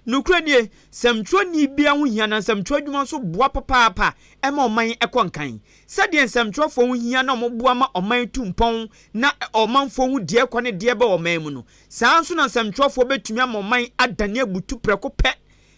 Nokorɛ nie, nsɛmtwerɛni biara ho hia na nsɛmtwerɛ adwuma nso boa papaapa ma ɔman kɔ nkan. Sɛdeɛ nsɛmtwerɛfoɔ ho hia na wɔboa ma ɔman tu mpɔn na ɔmanfoɔ hu deɛ ɛkɔ ne deɛ ɛba wɔ ɔman mu no, saa ara nso na nsɛmtwerɛfoɔ bɛtumi ama ɔman adane abutu prɛko pɛ.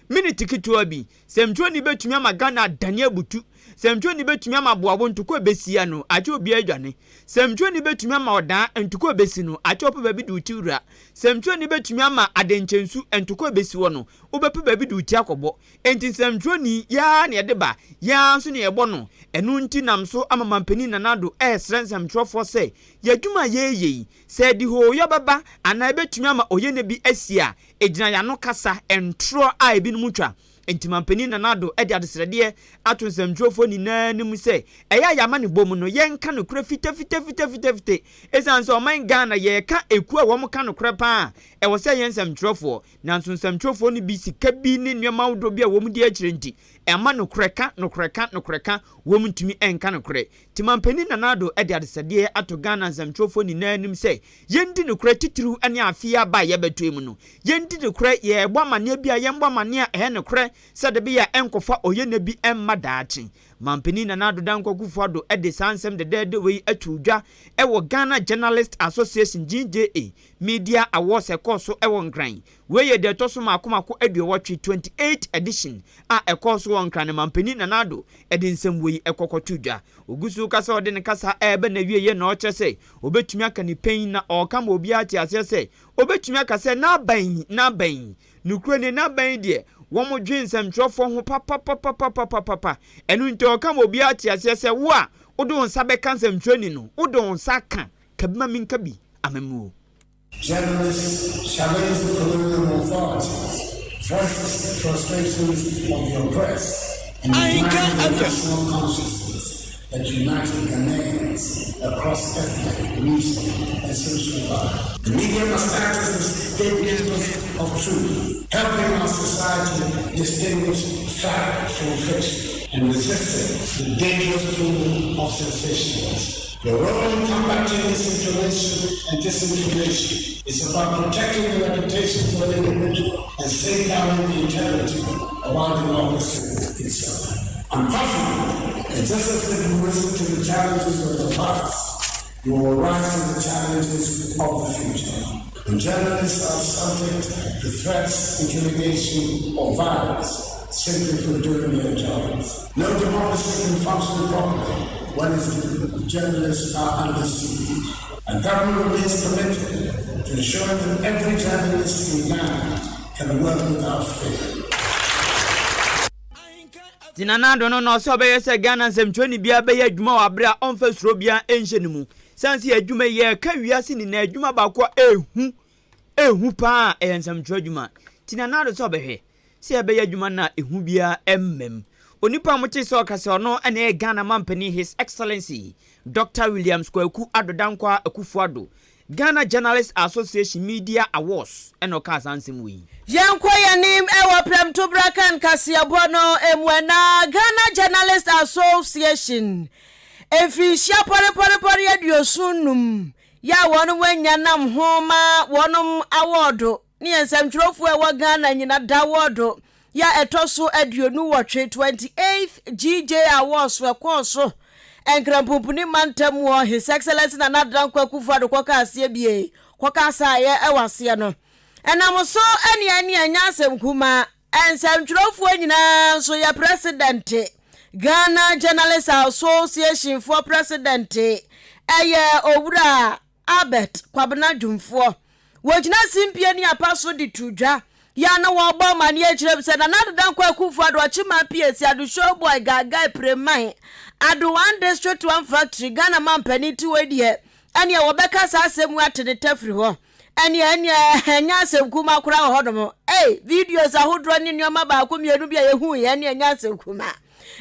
Miniti ketewa bi, sɛmtwerɛni bɛtumi ama Ghana adane abutu. Sɛmtwerɛni bɛtumi ama aboabo ntokwa a ɛbɛsi ano, akyɛ obiara adwane. Sɛmtwerɛni bɛtumi ama ɔdaa ntokwa a ɛbɛsi no, akyɛ wopɛ baabi de wo ti wura. Sɛmtwerɛni bɛtumi ama adenkyɛnsu ntokwa a ɛbɛsi hɔ no, wobɛpɛ baabi de wo ti akɔbɔ. Enti nsɛmtwerɛni, yɛ ara na yɛde ba, yɛ ara nso na yɛbɔ no. Ɛno nti nam so ama Mampanin Nana Addo resrɛ nsɛmtwerɛfoɔ sɛ, yɛn adwuma a yɛreyɛ yi, sɛ ɛde hooyɔ bɛba anaa ɛbɛtumi ama oyenɛ bi asi a, Egyina y'ano kasa ntorɔ a ebinom twa. Enti Manpanin Nana Addo de adesrɛdeɛ ato nsɛmtwerɛfoɔ nyinaa anim sɛ ɛyɛ a y'amanebɔ mu no yɛnka nokorɛ fitafitafitafitafite. Esiane sɛ ɔman Ghana yɛreka ekuo a wɔn ka nokorɛ paa a, ɛwɔ sɛ yɛn nsɛmtwerɛfoɔ. Nanso nsɛmtwerɛfoɔ no bi sika bi ne nneɛma ahodoɔ bi a wɔn di akyire nti, ɛmma nokorɛ ka, nokorɛ ka, nokorɛ ka, wɔn ntumi nka nokorɛ. Nti Manpanin Nana Addo de adesrɛdeɛ ato Ghana nsɛmtwerɛfoɔ nyinaa anim sɛ Yɛndi nokorɛ titiriw ne afe yi aba a yɛbɛto yi mu no. Yɛndi nokorɛ, yɛrebɔ amanneɛ bi a yɛmmɔ amanneɛ a ɛyɛ nokorɛ sɛdeɛ ɛbɛyɛ a ɛnkɔfa ɔyɛnɛ bi mma daakye. Manpanin Nana Addo Dankwa Akufo-Addo de saa nsɛm dɛdɛɛdɛ wei too dwa wɔ Ghana Journalists Association, GJA, Media Awards a ɛkɔɔ so wɔ Nkran. Wei yɛ deɛ ɛtɔ so mmaako mmaako aduɔwɔtwe, 28th edition, a ɛkɔɔ so wɔ Nkran no Manpanin Nana Addo de nsɛm wei kɔkɔtoo dwa. Ɔgu so reka sɛ ɔde ne kasa reba n'awieeɛ na ɔkyerɛ sɛ Obetumi aka ne pɛn na ɔreka ma obiara ate aseɛ sɛ, obetumi aka sɛ, N'aban yi, n'aban yi. Nokorɛ nie, n'aban yi deɛ, wɔdwen nsɛmtwerɛfoɔ ho papapapapapapa. Ɛno nti ɔreka ma obiara ate aseɛ sɛ, wo a wode wo nsa bɛka nsɛmtwerɛni no, wode wo nsa aka, ka bi ma menka bi, amammuo. Journalists challenge the colonial authorities, voices the frustrations of the oppressed, and Ahenka ignite the FM. national consciousness that united Ghanaians across ethnic, regional, and social lines. The media must act as the gatekeepers of truth, helping our society distinguish fact from fiction and resisting the dangerous pull of sensationalism. The role in combating misinformation and disinformation is about protecting the reputations of individuals and safeguarding the integrity of our democracy itself. I'm confident that just as we've risen to the challenges of the past, we will rise to the challenges of the future. When journalists are subject to threats, intimidation, or violence simply for doing their jobs. No democracy can function properly when its journalists are under siege. And government remains committed to ensuring that every journalist in Ghana can work without fear. Nti Nana Addo no na ɔsɛ ɔbɛyɛ sɛ Ghana nsɛmtwerɛni biara bɛyɛ adwuma wɔ abere a ɔmfa suro biara nhyɛ ne mu. Sane sɛ yɛ adwuma yi yɛreka wiase nyinaa adwuma baako a ɛhu ɛhu paa ɛyɛ nsɛmtwerɛ adwuma. Nti Nana Addo sɛ ɔbɛhwɛ sɛ yɛbɛyɛ adwuma no a ehu biara mma mu. Onipa a motee sɛ ɔka sɛ ɔno na ɛyɛ Ghana mampanin His Excellency Doctor Williams Kwaku Addo Dankwa Akufo Addo, Ghana Journalists Association Media Awards na ɔkaa saa nsɛm wei. Yɛnkɔ yɛn anim wɔ Prɛmtoberɛ Kan kaseɛbɔ no mu ɛna Ghana Journalists Association mfirinhyia pɔrepɔrepɔre aduoson num yɛ a wɔnom anya nam ho ma wɔnom awɔɔdo ne yɛn nsɛmtwerɛfoɔ a ɛwɔ Ghana nyina da awɔɔdo yɛ a ɛtɔ so aduonu wɔtwe, 28th GJ Awards ɛkɔɔ so Nkranpumpuni mantam wɔ His Excellency Nana Dankwa Akufo-Addo kɔka aseɛ bie kɔka asaeɛ ɛwɔ aseɛ no ɛnam so ɛne ɛne ɛnyɛ asɛm kumaa. Nsɛmtwerɛfoɔ nyinaa nso yɛ president, Ghana Journalists Association foɔ president ɛyɛ Owura Albert Kwabena Dwumfoɔ. Wɔgyina simpie ne apa so de to dwa yɛ a na wɔrebɔ amanneɛ kyerɛ mu sɛ Nana Addo Dankwa Akufo-Addo Ɔkyeman PAC Addo Showboy Gaagai Preman Addo One District One Factory Ghana mampanin ti wei deɛ ɛneɛ wɔbɛka saa asɛm mu ate ne tafiri hɔ ɛneɛ ɛneɛ ɛnyɛ asɛm kuma koraa wɔ hɔnom. Ei, videos ahodoɔ ne nneɛma baako mmienu bi a yɛhu yɛ ɛneɛ ɛnyɛ asɛm kuma.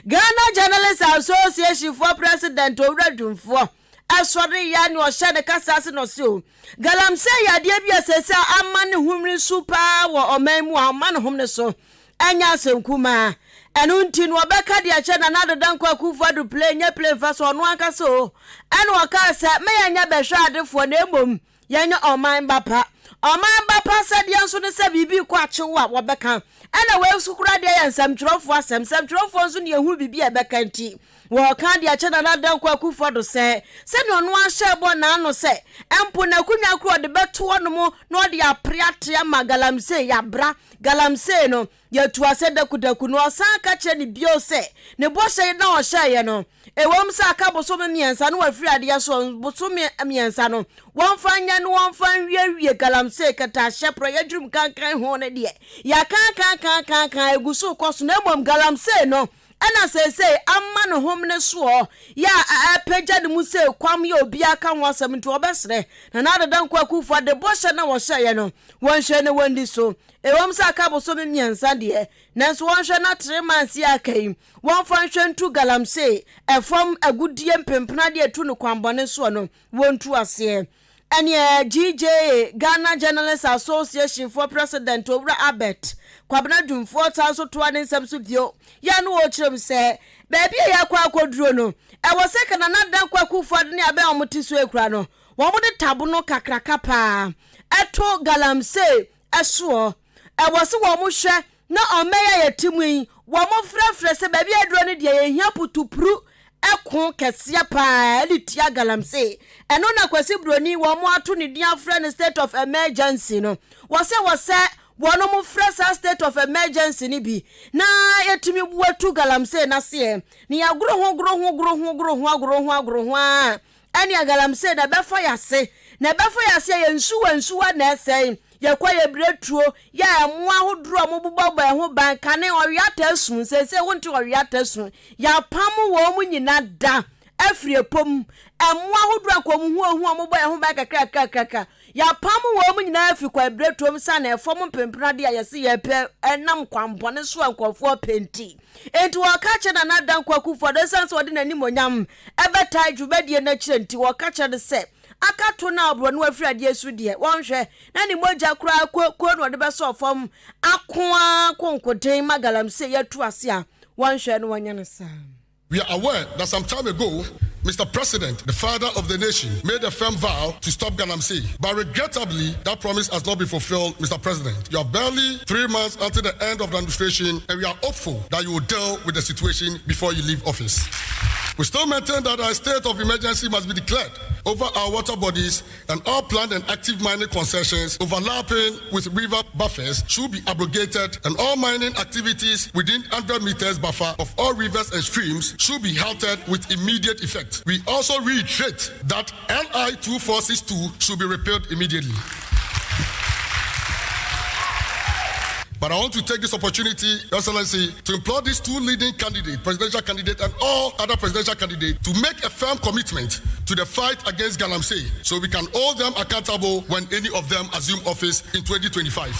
Ghana Journalists Association foɔ president Owura Dwumfoɔ ɛsɔre ya ne ɔhyɛ ne kasa ase na ɔse o galamsey yɛ adeɛ bi a sɛsɛ ama ne homene so paa wɔ ɔman mu a ɔma ne homene so ɛnyɛ asɛm kumaa. Ɛno nti no ɔbɛka deɛ kyɛ Nana Addo Dankwa Akufo-Addo plane nyɛ plane fa so ɔno ankasa o. Ɛna ɔkaa sɛ mɛyɛ nyɛ bɛhwɛ adefoɔ na mmom yɛnyɛ ɔman ba pa. Ɔman ba pa asɛdeɛ nso ne sɛ biribi rekɔ akye wo a, wɔbɛka. Ɛna wei nso koraa deɛ yɛ nsɛmtwerɛfoɔ asɛm. Nsɛmtwerɛfoɔ nso ne yɛhunu biribi a ɛbɛka nti, wɔreka de akyerɛ Nana Dankwa Akufo-Addo sɛ, sɛdeɛ ɔno ara hyɛɛ bɔ n'ano sɛ, mpo n'akonwa koraa ɔde bɛto hɔnom na ɔde apere ate ama Galamsey, yɛabra Galamsey no, yɛatu ase dakudaku. Na ɔsan ka kyerɛ no bio sɛ, ne bɔhyɛ no a ɔhyɛeɛ no, Ɛwom sɛ aka bosome mmiɛnsa na wafiri adeɛ so, bosome mmiɛnsa no, wɔmfa nyɛ na wɔmfa nwiewie galamsey kɛtɛahyɛ porɔeɛ dwirim kankan ho no deɛ, yɛakaakaakaakaakaa ɛgu so rekɔ so, na mmom galamsey no na seesei ama ne homene soɔ yɛ a ɛrepagya ne mu sɛ kwam yɛ obiara ka ho asɛm nti wɔbɛsrɛ Nana Addo Dankwa Akufo-Addo bɔhyɛ no a wɔhyɛeɛ no wɔnhwɛ na wɔndi so. Ɛwom sɛ aka bosome mmiɛnsa deɛ, nanso wɔnhwɛ na 3 months yi a aka yi Wɔmfa nhwɛ ntu galamsey, ɛfam agudeɛ mpempena de atu no kwanbɔne soɔ no, wɔntu aseɛ. Ɛneɛ GJA, Ghana Journalists Association foɔ President Owura Albert Kwabena Dwumfoɔ san nso toa ne nsɛm so bio yɛ a na ɔrekyerɛ mu sɛ baabi a yɛakɔ akɔduro no, ɛwɔ sɛ ka Nana Dankwa Akufo-Addo ne abɛn a wɔte so akura no, wɔde tabono kakraka paa to galamsey soɔ. Ɛwɔ sɛ wɔhwɛ na ɔman yi a yɛte mu yi, wɔfrɛfrɛ sɛ baabi a aduro no deɛ yɛhia putupru ɛko kɛseɛ paa de tia galamsey. Ɛno na Kwasi Broni wɔn ato ne din afrɛ no state of emergency no. Wɔsɛ wɔ sɛ wɔnom frɛ saa state of emergency no bi na yɛtumi boa tu galamsey no aseɛ. Na yɛagoro ho goro ho goro ho goro ho agoro ho agoro ho ara ɛnea galamsey na ɛbɛfa yɛase. Na ɛbɛfa yɛase a yɛn nsuwa nsuwa na ɛsɛe. Yɛkɔ yɛ berɛ tuo, yɛ mmoa ahodoɔ a wɔbobɔbɔ yɛn ho ban, kane ɔwea taa su, seesei wonte ɔwea taa su, yɛapam wɔn nyina da afiri ɛpɔ mu, mmoa ahodoɔ a nka wɔn ho ɔhu a wɔbɔ yɛn ho ban kakrakrakrakra, yɛapam wɔn nyinaa afiri kwan berɛ tuo mu sane ɛfam mpempena deɛ a yɛse yɛpɛ ɛnam kwanbɔne so a nkurɔfoɔ pɛ nti. Enti wɔka kyerɛ Nana Dankwa Akufo-Addo ɛsiane sɛ ɔde n'animuonyam ɛbɛtae dwumadie no akyire nti, wɔka kyerɛ no sɛ Aka to no a ɔborɔno afiri adeɛ so deɛ, wɔnhwɛ na ne mogya koraa ko na ɔde bɛsɔ fam ako ara konkoden ma galamsey atu ase a, wɔnhwɛ na wɔnyɛ no saa. We are aware that some time ago, Mr. President, the father of the nation, made a firm vow to stop Galamsey. But regrettably, that promise has not been fulfilled, Mr. President. You are barely 3 months until the end of the administration, and we are hopeful that you will deal with the situation before you leave office. We still maintain that a state of emergency must be declared over our water bodies and all planned and active mining concessions overlapping with river buffers should be abrogated and all mining activities within 100 meters buffer of all rivers and streams should be halted with immediate effect. We also reiterate that LI 2462 should be repealed immediately. But I want to take this opportunity, Your Excellency, to implore these two leading candidates, presidential candidate and all other presidential candidates, to make a firm commitment to the fight against Galamsey so we can hold them accountable when any of them assume office in 2025.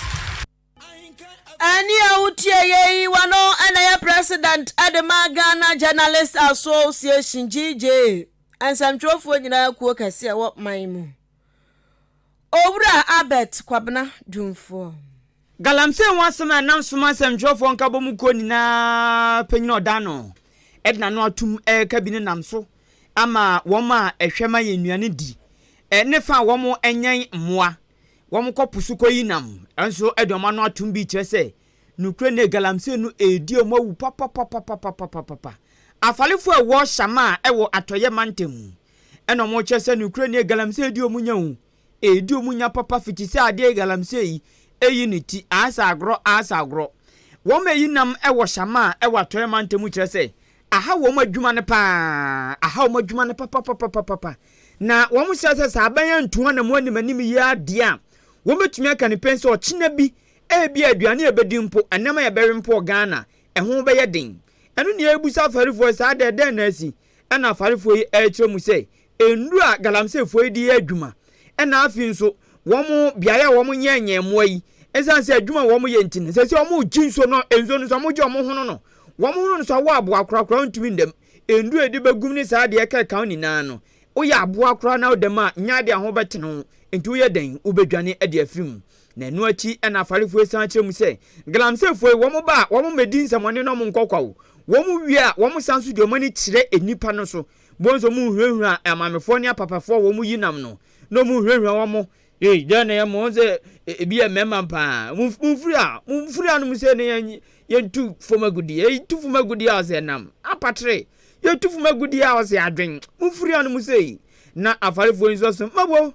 Ɛne a wotie yɛ yi wano ɛna yɛ president ɛde ma Ghana Journalist Association, GJ, nsɛmtwerɛfoɔ nyinaa kuo kɛse a ɛwɔ man mu, Owura Albert Kwabena Dwumfoɔ. Galamsey ho asɛm a ɛnam soma nsɛmtwerɛfoɔ nkabɔ mu kuo nyinaa panyin ɔda no ɛde n'ano atum ɛreka bi ne nam so ama wɔn a ɛhwɛ ma yɛn nnuane di ne fa a wɔn nyɛn mmoa wɔn kɔ po so kɔyi nam nso de wɔn ano atum bi kyerɛ sɛ nukuri ne galamsey no edi wɔn awu papapapapapapapa. Afalefoɔ a ɛwɔ Shama a ɛwɔ Atɔyɛ mantam ɛna wɔn kyerɛ sɛ nukuri ne galamsey di wɔn nya o, edi wɔn nya papa fiti sɛ adeɛ galamsey yi eyi ne ti asa agorɔ asa agorɔ. Wɔn a eyi nam ɛwɔ Shama a ɛwɔ Atɔyɛ mantam kyerɛ sɛ aha wɔn adwuma no paa, aha wɔn adwuma no papapapapapa, na wɔn hyɛ sɛ saa aban antu anam anim anim yi adeɛ a wɔbɛtumi aka ne pɛn sɛ ɔkyena bi ebi aduane a ɛbɛdi mpo, ɛnam a yɛbɛwe mpo wɔ Ghana ɛho bɛyɛ den. Ɛno nea ebusa afarefoɔ saa dɛ dɛn na asi. Ɛna afarefoɔ yi ɛrekyerɛ mu sɛ nnuro a galamseyfoɔ yi de yɛ adwuma, ɛna afei nso wɔn beaeɛ a wɔn nyɛ nyɛ mmoa yi, ɛsiane sɛ adwuma a wɔn yɛ nti no sɛ sɛ wɔn gye nsuo no, nsuo no nso wɔn gye wɔn hono no, wɔn hono no so awɔ aboa korakora ntumi ndam. Nnuro a yɛde bɛgum ne saa deɛ ɛkɛka ho nyinaa no, woyɛ aboa koraa na wodam a nyɛ adeɛ a ho bɛtene wo nti woyɛ dɛn wobɛdwane de afiri mu. Na ɛno akyi ɛna afarefoɔ yi san kyerɛ mu sɛ galamseyfoɔ yi wɔn ba a wɔn mmɛdi nsɛmɔne na wɔn nkɔ kwa o, wɔn wie a wɔn san so de wɔn ani kyerɛ nnipa no so bo nso wɔn nhurahura amaamefoɔ ne apapafoɔ a wɔn yi nam no na wɔn nhurahura wɔn. Ei, dɛn na yɛ mo sɛ ebi yɛ mmarima paa. Momfiri a, momfiri anom sɛ ne yɛn yɛntu fam agudeɛ. Yɛtu fam agudeɛ a ɔsɛ nam. Apatere. Yɛtu fam agudeɛ a ɔsɛ adwen. Momfiri anom sɛ na afarefoɔ yi nso so mabo.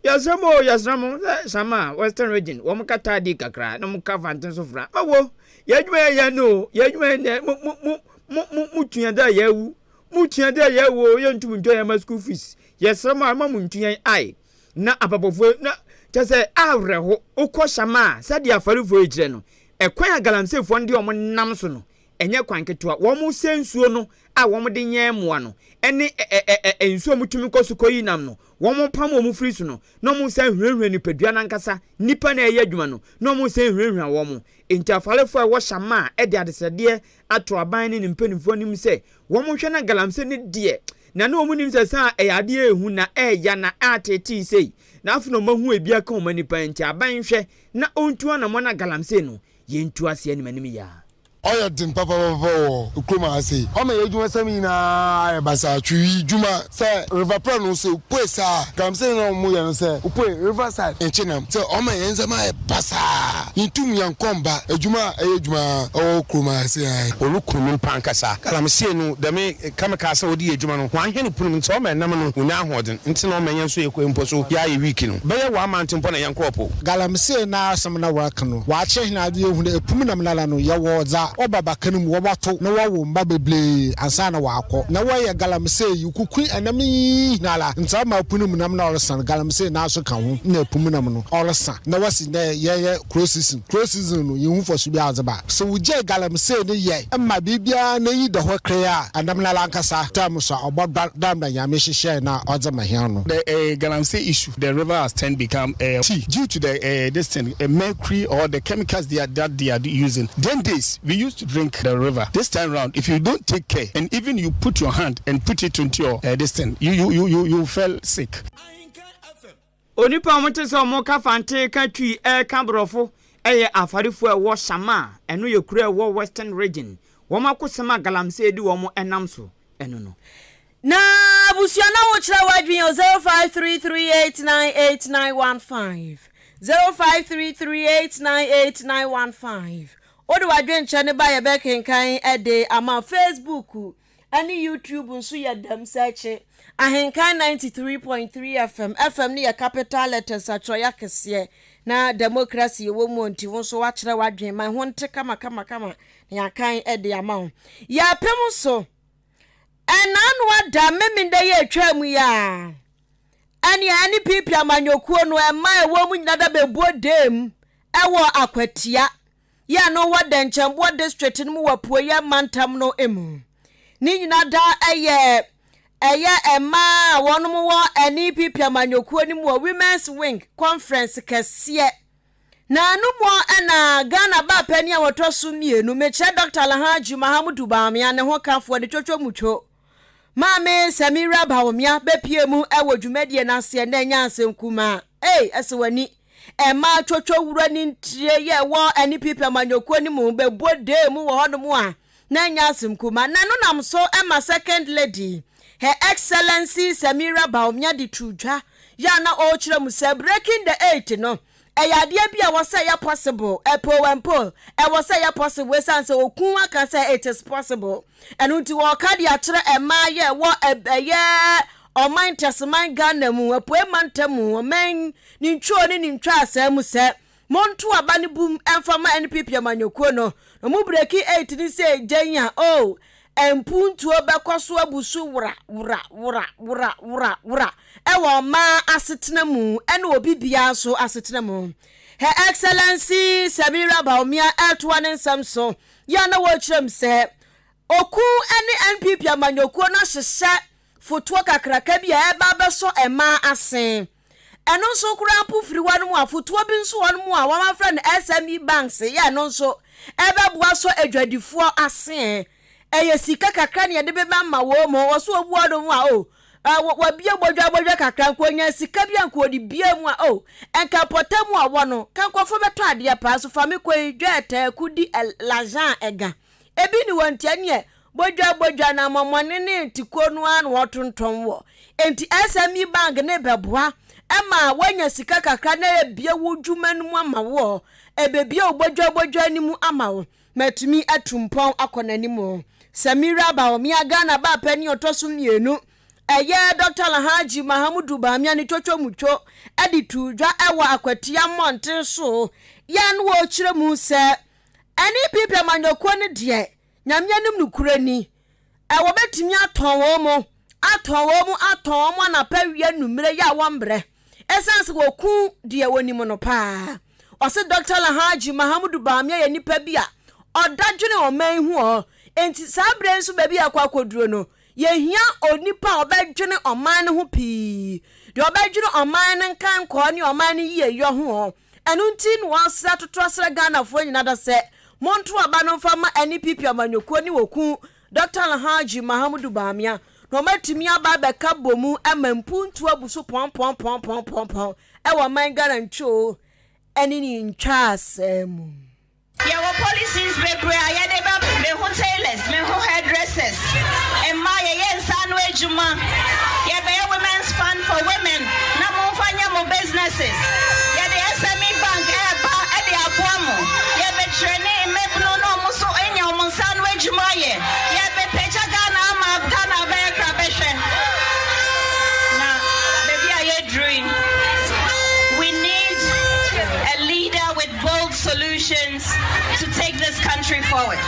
Yɛsrɛ mo o, yɛsrɛ mo sɛ Shama, Western Region, wɔn ka taadi kakra na wɔn ka fante nso fra. Mabo, yɛn adwuma yɛ yɛn no o, yɛn adwuma yɛ nɛ, mo mo mo mo mo mo tua dɛ yɛawu. Mo tua dɛ yɛawu o, yɛntum ntua yɛn ma school fees. Yɛsrɛ mo a, ma mo ntu yɛn ae. Na apapafoɔ na kyɛ sɛ awerɛho wokɔ Shama a sɛdeɛ afarefoɔ yi kyerɛ no ɛkwan a galamseyfoɔ no de wɔn nam so no ɛnyɛ kwan ketewa wɔn sɛ nsuo no a wɔn de nyɛn mmoa no ɛne ɛ ɛ nsuo a wɔtumi kɔ so kɔyi nam no wɔn pam wɔn firi so no na wɔn san hurahura nipadua no ankasa nipa na ɛyɛ adwuma no na wɔn san hurahura wɔn nti afarefoɔ a ɛwɔ Shama a ɛde adesrɛdeɛ ato aban ne ne mpanimfoɔ anim sɛ wɔn hwɛ na galamsey ne deɛ Na na wɔn nim sɛ saa ɛyɛ adeɛ a ɛhu na ɛɛya na ɛateetee sei, na afei na wɔn ahu ebi aka wɔn ani paa nti aban nhwɛ na ɔntu anamɔn na galamsey no yɛntu aseɛ anim anim yi ara. Ɔyɛ den papaapa wɔ kurom ha sei. Ɔma yɛn adwumasɛm nyinaa ayɛ basaa. Twi dwuma sɛ river prɛ no sɛ opue saa a, galamsey no a wɔyɛ no sɛ opue river side nkyenam sɛ ɔma yɛn nsɛm ayɛ basaa. Yenntum yɛnnkɔ mmba edwuma a ɛyɛ edwuma wɔ kurom ha sei ara. Oruku nyimpa ankasa. Galamsey no, dɛm chemicals a wɔdze yɛ edwuma no, hɔn hɛn pon mu ntsi ɔma nam no wonya ahoɔdzen ntsi na ɔma hɛn so yɛkɔ mpo so yɛayɛ weak no. Bɛyɛ one month mpo na yɛnnkɔɔ po. Galamsey n'asɛm na wɔreka no, wɔakyerɛ hɛn adze yehu dɛ epum nam noara no, yɛwɔ dza ɔba baka no mu, wɔbɔtow na wɔwo mba beberee ansaana wɔakɔ. Na wɔyɛ galamsey yi, kukui nam yi nyinara, ntsi ɔma epun mu nam no ɔresan, galamsey naaso ka ho na epum nam no ɔresa. Na wɔse ndɛ yɛyɛ crow season, crow season no yennhu mfaso biara ɔdze ba. Sɛ wogyae galamsey no yɛ ma biribiara n'enyi da hɔ kree a, nam noara ankasa term so a ɔbɔdɔr dɛ mbrɛ Nyame hyehyɛe na ɔdze ma hɛn no. The eh galamsey issue the river has turned become eh tea due to the eh this thing eh mercury or the chemicals they are that they are using then days we used to drink the river this time round if you don't take care and even you put your hand and put it into your eh this thing you you you you you fell sick. Onipa a wɔte sɛ wɔka Fante, ka Twi, ka Borɔfo yɛ Afarifo a ɛwɔ Shama, ɛno yɛ kuro a ɛwɔ Western Region. Wɔn akosɛm a galamsey de wɔn nam so no no. Na abusua na wo kyerɛ w'adwene o 0533898915 0533898915 wode w'adwenkyerɛ no ba yɛbɛkenkan de ama Facebook ɛne YouTube nso yɛ dɛm sɛkye Ahenkan 93.3 FM FM no yɛ capital letters atwerɛeɛ akɛseɛ na democracy ɛwɔ mu nti wo nso woakyerɛ w'adwene ma ɛho nte kama kama kama na yɛakan de ama wo. Yɛapem so ɛnaano ada Memenda yi a ɛtwaa mu yi a ɛneɛ ɛne PP amanyɔkuo no ɛma ɛwɔ mu nyina da bɛbuo dam ɛwɔ Akwatia yɛ no wɔ Dɛnkyɛmboɔ District no mu wɔ Apueeɛ Mantam no mu. Ne nyina da yɛ ɛyɛ mmaa a wɔnom wɔ NEPP amanyɔkuo no mu wɔ Women's Wing Conference kɛseɛ. Na ɛno mu na Ghana baa panin a wɔtɔ so mmienu, mekyerɛ Dr. Alhaji Mahamudu Bawumia ne ho kafoɔ ne twotwo mutwo. Maame Samira Bawumia bɛpie mu wɔ dwumadie no aseɛ na ɛnyɛ asɛm kumaa. Ei, ɛsɛ w'ani. Mmaa twotwo wura ne ntire yɛ ɛwɔ NPP amanyɔkuo no mu bɛbɔ dee mu wɔ hɔnom a, na ɛnyɛ asɛm kumaa. Na ɛno nam so ma Second Lady, Her Excellency Samira Bawumia de too dwa yɛ a na ɔrekyerɛ mu sɛ Breaking the Eight no, ɛyɛ adeɛ bi a ɛwɔ sɛ ɛyɛ possible, ɛpo ɛmpo, ɛwɔ sɛ ɛyɛ possible ɛsiane sɛ okun aka sɛ it is possible. Ɛno nti wɔreka de akyerɛ mmaa yɛ ɛwɔ ɛyɛ ɔman Tɛseman Ghana mu, Apuei mantam mu, ɔman ne ntwoo ne ne ntwaasaa mu sɛ monto aba no bum mfa ma NPP amanyɔkuo no. Na mo breki 8 no sɛ gyan a, oh, mpuntuo bɛkɔ so abu so wora, wora, wora, wora, wora, wora wɔ ɔman asetena mu ne obi biara nso asetena mu. Her Excellency Samira Bawumia ɛretoa ne nsɛm so yɛ a na wɔrekyerɛ mu sɛ Oku ne NPP amanyɔkuo no ahyehyɛ fotoɔ kakraka bi a ɛreba abɛsɔ mmaa ase. Ɛno nso koraa mpo firi hɔ nom a, fotoɔ bi nso wɔ nom a wɔafrɛ no SME banks yɛ ɛno nso ɛbɛboa sɔ adwadifoɔ ase. Ɛyɛ sika kakra na yɛde bɛma ma wɔn mu. Wɔ so obi wɔ nom a o wabie bɔdwa bɔdwa kakra nka onya sika bi a nka ɔde bie mu a o nka mpɔtam a ɔwɔ no ka nkurɔfoɔ bɛtɔ adeɛ paa so fa me kɔ yi dwa ɛtaa kudi lajan ɛga. Ebi ne wɔn nti ɛneɛ bodwa bodwa na amɔmɔne ne ntikuo no ara na wɔtontɔn wɔ. Enti SME bank ne bɛboa ma woanya sika kakra na abue wo dwuma no mu ama wo, ɛbɛbue wo bɔdwabɔdwa no mu ama wo ma atumi atu mpɔn akɔ n'anim. Samira Bawumia, Ghana baa panin a ɔtɔ so mmienu, ɛyɛ Dɔkta Alhaji Mahamudu Bawumia ne Twotwo Mutwo de too dwa wɔ Akwatia mmɔnten so yɛ no wɔrekyerɛ mu sɛ NPP amanyɔkuo no deɛ Nyame anim nokorɛ ni, ɛ, wɔbɛtumi atɔn wɔn mo, atɔn wɔn mo, atɔn wɔn mo anapa, awia, anummerɛ, yɛ a wɔmbrɛ, ɛsiane sɛ wɔku deɛ wɔnim no paa. Ɔse Dɔkta Alhaji Mahamudu Bawumia yɛ nipa bi a ɔda dwene ɔman yi ho ɔ, enti saa berɛ yi nso baabi a yɛakɔ akɔduro no, yɛhia onipa a ɔbɛdwene ɔman no ho pii, deɛ ɔbɛdwene ɔman no nkankɔɔ ne ɔman no yieyɔ ho ɔ. Ɛno nti na wɔasrɛ atoto asrɛ Ghanafoɔ nyina da sɛ monto aba no mfa mma NPP amanyɔkuo ne wɔku Dɔkta Alhaji Mahamudu Bawumia na wɔatumi aba abɛka bɔ mu ma mpuntuo abu so pɔnpɔnpɔnpɔnpɔnpɔn wɔ ɔman Ghana ntwoo ne ne ntwaasɛm mu. Yɛwɔ policies bebree a yɛde bɛ. Me ho tailors, me ho hairdressers, mmaa yɛyɛ nsa ano adwuma, yɛbɛyɛ women's fund for women na momfa nyɛ mo businesses, yɛde SME bank ɛreba de aboa mo, yɛbɛtrɛne mmabunu na wɔn nso anya wɔn nsa ano adwuma ayɛ, yɛbɛpagya Ghana ama Ghana abɛyɛ krabɛhwɛ. Na baabi a yɛaduru yi, we need a leader with bold solutions to take this country forward.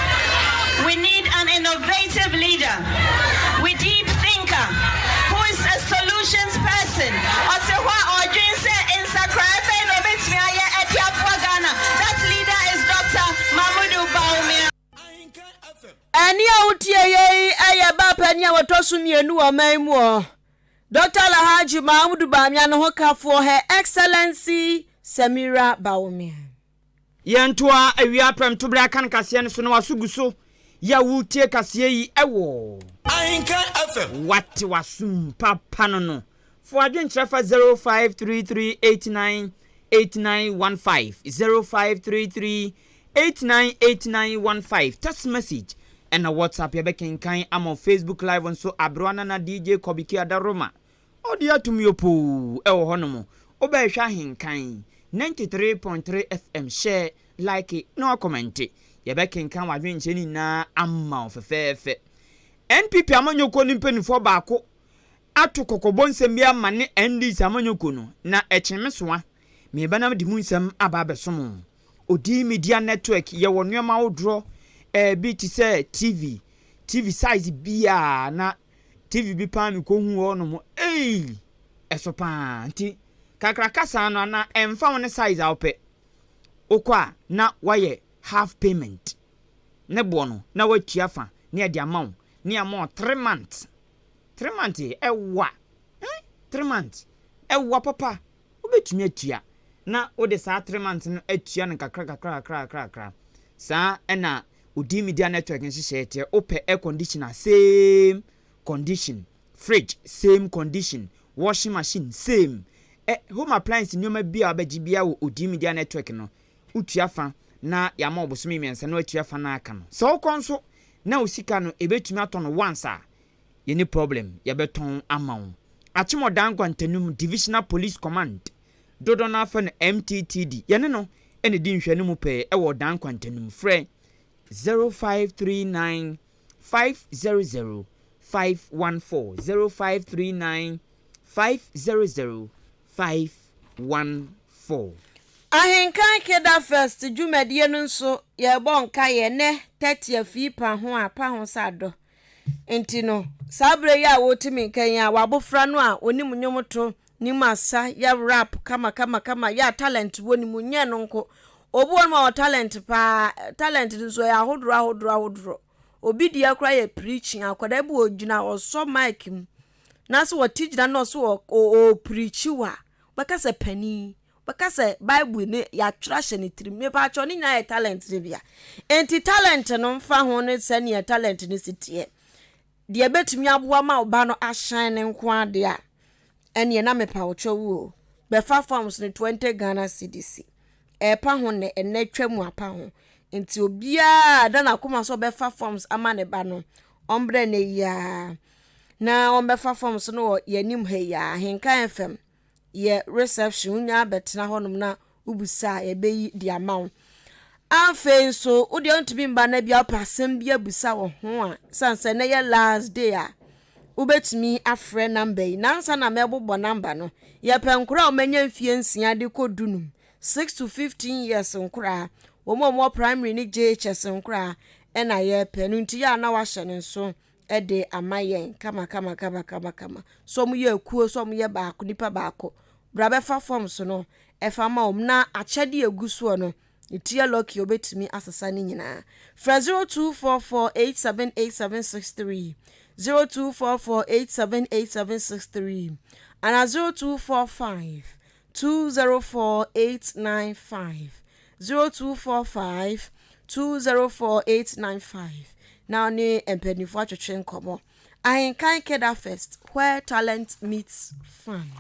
We need an innovative leader, we deep thinker, who is a solutions person. Ɔte hɔ a ɔdwen sɛ nsakrae bɛn na obetumi ayɛ ɛde aboa Ghana. That leader is Dr. Mahamudu Bawumia. Ɛnne a wotie yei yɛ baa panin a wɔtɔ so mmienu wɔ ɔman mu ɔ. Dɔkta Alhaji Mahamudu Bawumia no ho kafoɔ Her Excellency Samira Bawumia. Yɛntoa awia prɛmtoberɛ akan kaseɛ no so na w'aso gu so yɛ a woretie kaseɛ yi wɔ. Ahenkan FM. Wate w'asom papa no no. Fa w'adwenkyerɛ fa 0533898915, 0533898915, text message ɛna WhatsApp yɛbɛkenkan ama wo. Facebook live nso Aberewa Nana DJ Kɔbiki Adaroma ɔde atom yopoo ɛwɔ hɔnom. Wobɛhwɛ Ahenkan 93.3 FM share, like na wakɔmɛnte. Yɛbɛkenkan w'adwenkyerɛ no nyinaa ama wo fɛfɛɛfɛ. NPP amanyɔkuo no mpanimfoɔ baako ato kɔkɔbɔ nsɛm bi ama ne NDC amanyɔkuo no, na ɛkyee me soa. Mereba na mede mu nsɛm aba abɛsom wo. Odi Media Network yɛwɔ nnoɔma ahodoɔ eh, bi te sɛ TV, TV size biaa na TV bi paa mekɔhu hɔ nom ei, ɛso paa nti kakraka saa no anaa ɛmfa wo ne size a wopɛ. Wokɔ a na woayɛ half payment ne boɔ no na woatua fa na yɛde ama wo na yɛama wo 3 months 3 months ɛwa eh 3 months ɛwa papa. Wobɛtumi atua na wode saa 3 months no atua no kakra kakra kakra kakra saa. Ɛna Odi Media Network nhyehyɛeɛ teɛ. Wopɛ air conditioner, same condition, fridge, same condition, washing machine, same ɛ home appliance, nneɛma bi a wabɛgye biara wɔ Odi Media Network no, wotua fa na yɛama ɔbosome 3 na watua fa no aka no. Sɛ wokɔ nso na wo sika no ɛbɛtumi atɔ no once a, yɛni problem, yɛbɛtɔn ama wo. Akyemɔdan Nkwantanum Divisional Police Command, dodoɔ no afa no MTTD, yɛne no ɛna di nhwɛ no mu pɛɛ ɛwɔ ɔdan nkwantanum. Frɛ 0539 500 514, 0539 500 514. Ahenkan Keda Fest dwumadie no nso yɛrebɔ nkaeɛ nɛ 30 afii pa ho a pa ho sɛ adɔ. Nti no saa berɛ yi a wɔretumi nka yi a wabofra no a onim nnwom to, nim asa, yɛ rap kama kama kama, yɛ a talent wɔ ne mu nyɛ no nko. Obi wɔ no ma wɔ talent paa, talent no nso ɛyɛ ahodoɔ ahodoɔ ahodoɔ. Obi deɛ koraa yɛ preaching, akwadaa bi wɔ gyina ɔsɔ mic mu na sɛ wɔte gyina na ɔso ɔpreach wa, bɛka sɛ panin, bɛka sɛ Bible ne yɛatwerɛ ahyɛ ne tirim. Mepaakyɛw, ne nyinaa yɛ talent no bia. Nti talent no mfa ho ne sɛnea talent no si teɛ deɛ, ɛbɛtumi aboa ma ɔba no ahyɛn ne nko adeɛ a ɛneɛ na mepa wo kyɛw o, bɛfa forms no 20 Ghana cedis ɛɛpa ho nnɛ, ɛnnɛ twa mu apa ho. Nti obiara da n'akoma so ɔbɛfa forms ama ne ba no, ɔmbrɛ ne yiaa na ɔmbɛfa forms no wɔ yɛnim ha yi a Ahenkan FM. Yɛ reception, wonya abɛtena hɔnom na wobisa a, yɛbɛyi de ama wo. Afei nso, wo deɛ wontumi mba na bia wopɛ asɛm bi abusa wɔ ho a, sane sɛ ɛnɛ yɛ last day a, wobɛtumi afrɛ number yi. Nansa na mɛbobɔ number no, yɛpɛ nkora a wɔanya mfie 6 de kɔ 15, 6 to 15 years nkoraa, wɔn a wɔwɔ primary ne JHS nkoraa ɛna yɛpɛ no. Nti yɛ a na wahyɛ ne nso de ama yɛn kama kama kama kama kama. So wɔn yɛ akuo, so wɔn yɛ baako, nipa baako bra bɛfa forms no ɛfa ma wɔn na akyɛde egu soɔ no ne ti yɛ lucky, obetumi asesa ne nyinaa. Frɛ 0244878763, 0244878763 ana 0245204895, 0245204895 na ne mpanimfoɔ atwetwe nkɔmmɔ. Ahenkan Keda Fest, where talent meets fun.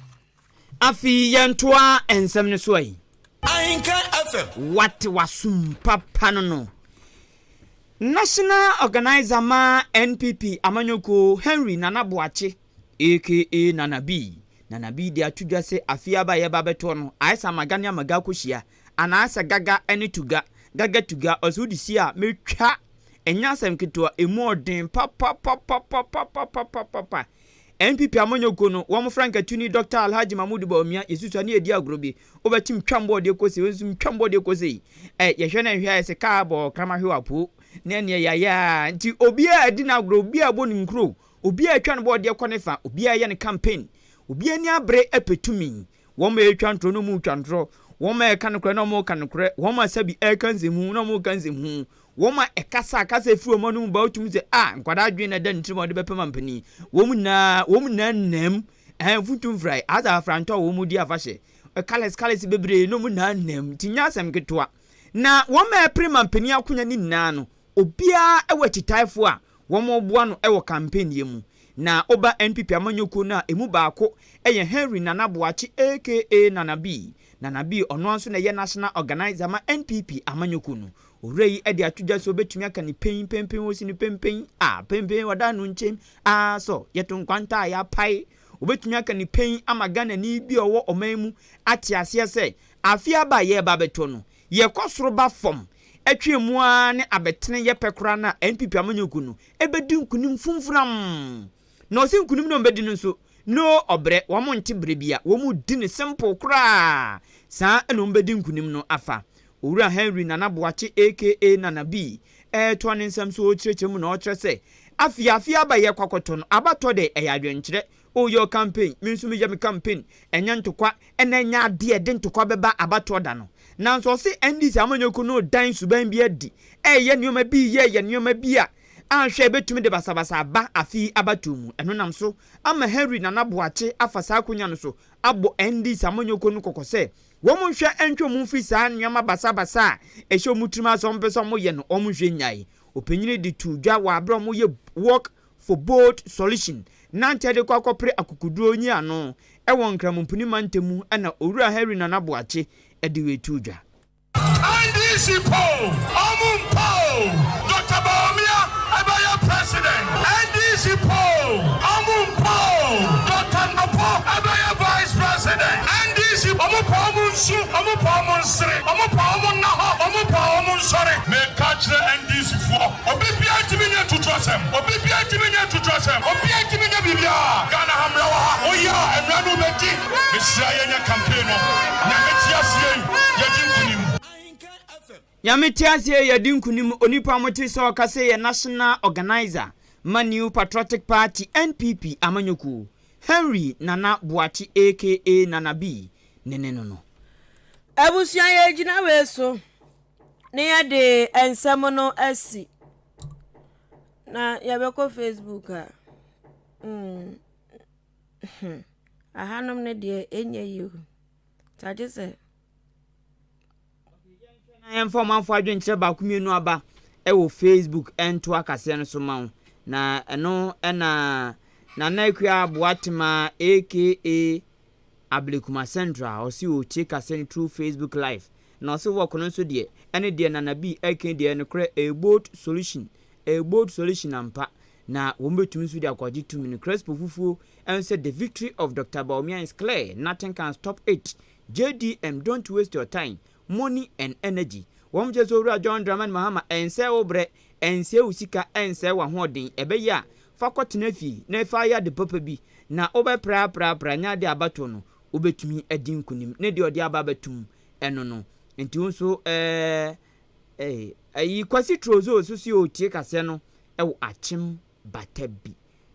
Afei yɛntoa nsɛm no so ayi. Ahenkan FM. Wate wasum papa no. National organizer ma NPP amanyɔkuo, Henry Nana Boakye aka Nana B, Nana B de ato dwa sɛ afei aba a yɛba bɛtoɔ no ayɛ sɛ amaga ne amaga akɔhyia anaasɛ gaga ne tuga, gaga tuga. Ɔsɛ wode si a mɛtwa, ɛnyɛ asɛm ketewa, ɛmu ɔden papapapapapapapapa. NPP amanyɔkuo no wɔn frankatuni Dr Alhaji Mahmudu Bawumia, yɛsusua ne yɛdi agorɔ bi wobɛtim twa mbɔɔdeɛ kɔsi wɔn nso twa mbɔɔdeɛ kɔsi ɛ yɛhwɛ na nhwɛ ayɛ sɛ kaa bɔ krama hwe wapo ne ɛneɛ yɛayɛ a. Nti obiara adi n'agorɔ, obiara bɔ ne nkuro, obiara atwa ne bɔɔdeɛ kɔ ne fa, obiara yɛ ne campaign, obiara ani abere apɛ tumi. Wɔn a ɛtwa ntorɔ no mu twa ntorɔ, wɔn a ɛka nokorɛ na wɔn ka nokorɛ, wɔn a sɛbi ɛka nsɛmhu na wɔn ka nsɛmhu, wɔn a ɛkasa akasa efiri wɔn anum ba otum sɛ a nkwadaa adwene na ɛda ne tirim a ɔde bɛpɛ ma mpanin. Wɔn nyinaa nam mfutu mfrae asa afrantɔ a wɔn mu di afahyɛ, colours colours bebree na wɔn nyinaa nam. Ti nya asɛm ketewa na wɔn a ɛpere ma mpanin akonnwa ne nyinaa no, obiara wɔ akyitaafoɔ a wɔn boa no wɔ campaign yɛ mu. Na ɔba NPP amanyɔkuo no a, emu baako yɛ Henry Nana Boakye aka Nana B. Nana B, ɔno nso na ɛyɛ national organizer ma NPP amanyɔkuo no. Owura yi de ato dwa sɛ obɛtumi aka ne pɛn pɛnpɛn osi ne pɛnpɛn a pɛnpɛn wɔda no nkyɛn asɔ yɛto nkwanta a yɛapae. Obɛtumi aka ne pɛn ama Ghanani bi a ɔwɔ ɔman mu ate aseɛ sɛ afe aba a yɛreba abɛtɔ no, yɛkɔ soro ba fam atwa mu ara ne abɛtene yɛpɛ koraa na NPP amanyɔkuo no ɛbɛdi nkunim fumfunam. Na ɔsi nkunim no ɔmbɛdi no nso no ɔbrɛ wɔn nte brɛ bia wɔn di ne simple koraa saa ɛna wɔn bɛdi nkunim no afa. Owura Henry Nana Boakye aka Nana B ɛɛtoa ne nsɛm so, ɔkyerɛkyerɛ mu na ɔkyerɛ sɛ afei afei aba yɛ kɔkɔtɔ no abatɔ de ɛyɛ adwenkyerɛ. Ɔyɛ campaign, me nso meyɛ me campaign, ɛnyɛ ntokwa ɛna ɛnyɛ adeɛ ɛde ntokwa bɛba abatoɔ da no. Nanso ɔse NDC amanyɔkuo no dan suban bi adi, ɛyɛ nneɛma bi yɛ yɛ nneɛma bi a anhwɛ ebɛtumi de basabasa aba afi abatoɔ mu. Ɛno nam so ama Henry Nana Boakye afa saa akonnwa no so abɔ NDC amanyɔkuo no kɔkɔ sɛ wɔn nhwɛ ntwe wɔn mfiri saa nneɛma basabasa a ɛhyɛ wɔn tirim asɛ wɔn pɛ sɛ wɔn yɛ no, wɔn nhwɛ nyae. Ɔpanyin de to dwa wɔ abere a wɔyɛ Work for Bold Solution nante de kɔ akɔpere akokoduro nyi ano ɛwɔ Nkramompuni mantam, ɛna Owura Henry Nana Boakye ɛde wei to dwa. NDC po, ɔmo mpo, Dr. Bawumia ɛbɛyɛ president. NDC po, ɔmo mpo, Dr. Napo ɛbɛyɛ vice president. NDC, ɔmo pa ɔmo nsu, ɔmo pa ɔmo nsere, ɔmo pa ɔmo nna hɔ, ɔmo pa ɔmo nsɔre. Meka kyerɛ NDC foɔ, obi biara ntumi nyɛ tutu asɛm, obi biara ntumi nyɛ tutu asɛm, obiara ntumi nyɛ biribiara. Ghana ha mmerɛ wɔ ha, oyɛ a mmerɛ no bɛdi. Mesrɛ yɛnyɛ campaign no, Nyame te aseɛ yi, yɛdi nkunim. Nyame te aseɛ, yɛdi nkunim. Onipa mo te sɛ ɔka sɛ yɛ national organizer ma New Patriotic Party, NPP amanyɔkuo, Henry Nana Boakye aka Nana B ne ne no. Abusua, yɛ gyina wei so ne yɛde nsɛm no asi na yɛbɛkɔ Facebook a ahanom no deɛ ɛnyɛ yi o, kyagye sɛ Na yɛmfa ɔmanfo adwenkyerɛ baako mmienu aba ɛwɔ Facebook ɛnto akaseɛ no so ma wo. Na ɛno ɛna Nana Akua Aboatema aka Ablekuma Central, ɔsi ɔtie kaseɛ no through Facebook Live na ɔsi wɔk no nso deɛ ɛne deɛ Nana bi ɛka deɛ nokorɛ, a bold solution, a bold solution ampa. Na wɔn bɛtumi nso de akɔgye tumi no. Crespo fufuo ɛnso sɛ the victory of Dr. Bawumia is clear, nothing can stop it. JDM, don't waste your time, money and energy. Wɔn kyerɛ sɛ Owura John Dramani Mahama, ɛnsɛ wo brɛ, ɛnsɛ wo sika, ɛnsɛ w'ahoɔden. Ɛbɛyɛ a fa kɔtena fie na ɛfa ayɛ ade papa bi na wobɛpraprapra nyɛ ade abato no wobɛtumi adi nkonim ne deɛ ɔde aba abɛtum ɛno no. Nti wo nso ɛyi Kwasi Trozo so si ɔtie kaseɛ no ɛwɔ Akyem Bata bi,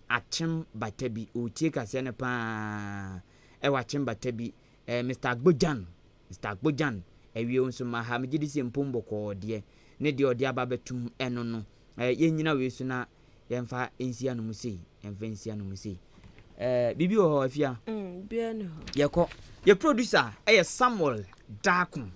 Akyem Bata bi. Ɔtie kaseɛ no paa ɛwɔ Akyem Bata bi. Mr Agbojan, Mr Agbojan awie wo nso ma ha. Megye di sɛ mpom bɔkɔɔ deɛ ne deɛ ɔde aba bɛtum ɛno no. Yɛnyina wei so na yɛmfa nsi ano mu sei, yɛmfa nsi ano mu sei. Biribi wɔ hɔ afia? Bia ne hɔ. Yɛkɔ. Yɛ producer ɛyɛ Samuel Daako.